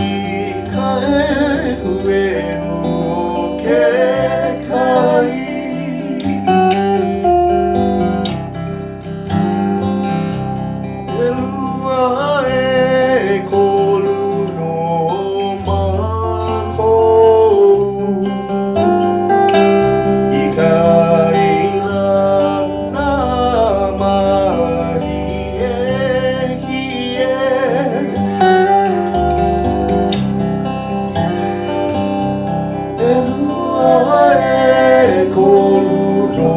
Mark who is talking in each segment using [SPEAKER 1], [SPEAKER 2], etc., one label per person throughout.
[SPEAKER 1] i ka ʻehuehu o ke kai. ʻElua ʻekolu nō mākou i ka ilana māhiehie. ʻElua ʻekolu nō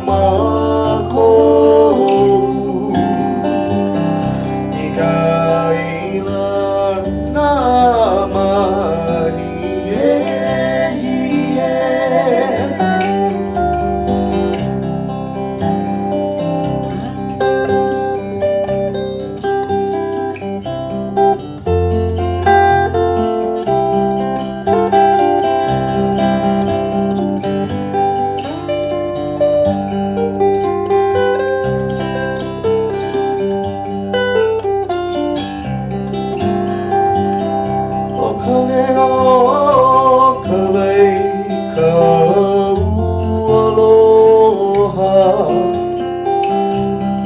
[SPEAKER 1] mākou i ka ilana māhiehie. ʻO ka leo o ka lei kaʻu aloha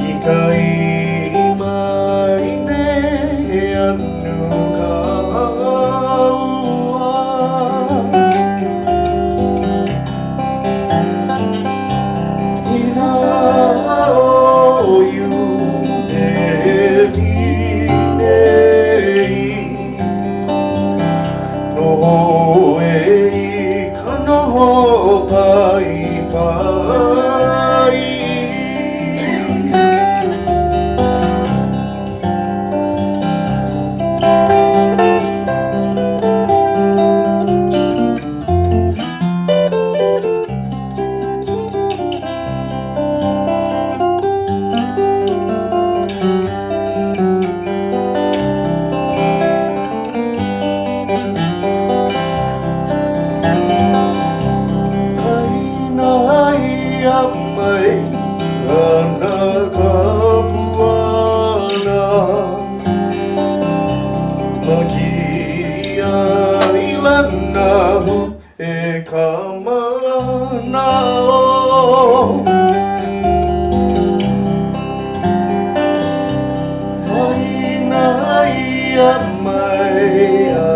[SPEAKER 1] I ka ʻī mai nei anu ka ua. Inā ʻo Iune nei Noho ʻoe i ka noho paipai. ʻĀina ia mai ana ka puana Ma kēia ilana e ka manaʻo. ʻĀina ia mai.